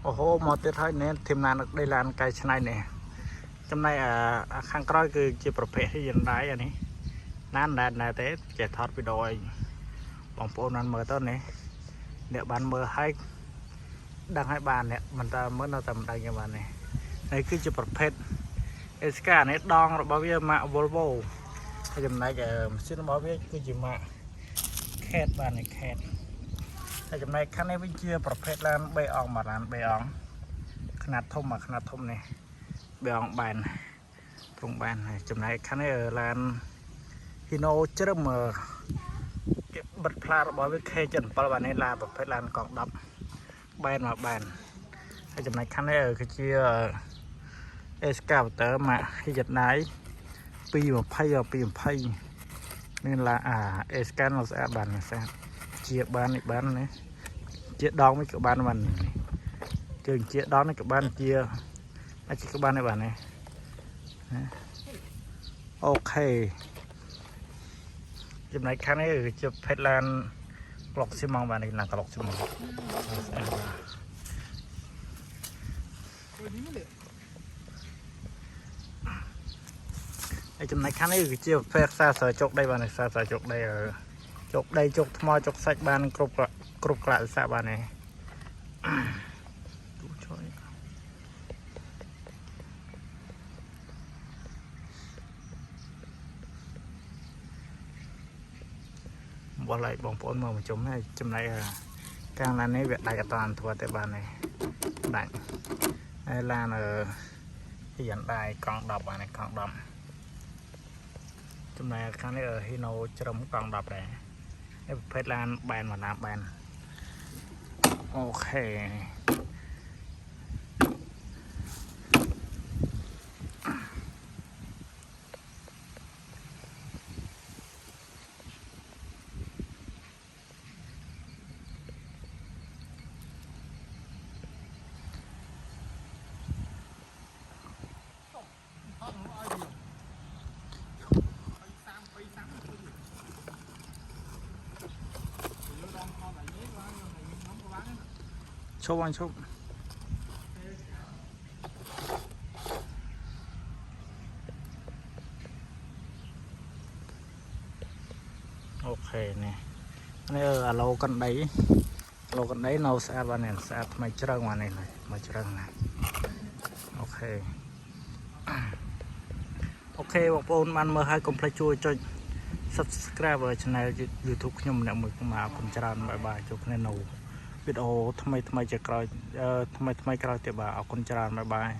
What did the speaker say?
អូហូមកទៀតហើយនេះធីមឡានដឹកដីឡានកែច្នៃនេះចំណែកអាខាងក្រោយគឺជាប្រភេទ Hyundai អានេះឡានដែរទេចេះថតវីដេអូឲ្យបងប្អូនបានមើលទៅនេះអ្នកបានមើលហើយដឹងហើយបានអ្នកមិនតើមើលនៅតែមិនដឹងយ៉ាងបាននេះហើយគឺជាប្រភេទ Eska នេះដងរបស់វាម៉ាក Volvo ហើយចំណែកម៉ាស៊ីនរបស់វាគឺជាម៉ាក Cat បាននេះ Cat ហើយចំណែកខាងនេះវិញជាប្រភេទឡាន3អង្គមួយឡាន3អង្គខ្នាតធំមួយខ្នាតធំនេះ3អង្គបែនទ្រង់បែនហើយចំណែកខាងនេះឡាន Hino ជ្រឹមគេបិទផ្លាករបស់វា K77 បាទនេះឡានប្រភេទឡានកង់10បែនមកបែនហើយចំណែកខាងនេះគឺជា Excavator ម៉ាក Hyundai 220 220មានឡាអា Escan មកស្អាតបានស្អាតជាបាននេះបានណាជាដងនេះក៏បានបានជើងជាដងនេះក៏បានជាអាចក៏បានដែរបានណាOK ចំណែកខាងនេះគឺជាភេទឡានក្លុកស៊ីម៉ងបាននេះឡានក្លុកស៊ីម៉ងស្អាតបាទ នេះ ហើយចំណែកខាងនេះគឺជាប្រភេទខ្សែស្រជុកដីបានខ្សែស្រជុកដីជុកដីជុកថ្មជុកសាច់បានគ្រប់គ្រប់ក្លាកសៈបាននេះទូជួយបោះឡៃបងប្អូនមកប្រជុំហើយចំណែកកាងឡាននេះវាដាច់អត់តាន់ធ្វើទេបាននេះដាច់ហើយឡានអឺយ៉ាងដៃកង់10បានកង់10ចំណែកខាងនេះ Hino ជ្រឹមកង់10ដែរហើយប្រភេទឡានបែនមកណាបែន OK ថតមកឲ្យវា30 30ទៅយើងដងថតឲ្យនេះឡើងឲ្យខ្ញុំក៏បានដែរ ឈប់អញឈប់OK នេះនេះអាឡូកណ្ដីអាឡូកណ្ដីនៅស្អាតបាននេះស្អាតថ្មីជ្រឹងបាននេះមកជ្រឹងណាOK OK បងប្អូនបានមើលហើយកុំភ្លេចជួយចុច Subscribe Channel YouTube ខ្ញុំម្នាក់មួយខ្ញុំអរគុណច្រើន bye bye ជួបគ្នានៅវីដេអូថ្មីថ្មីជាក្រោយថ្មីថ្មីក្រោយទៀតបាទអរគុណច្រើន bye bye.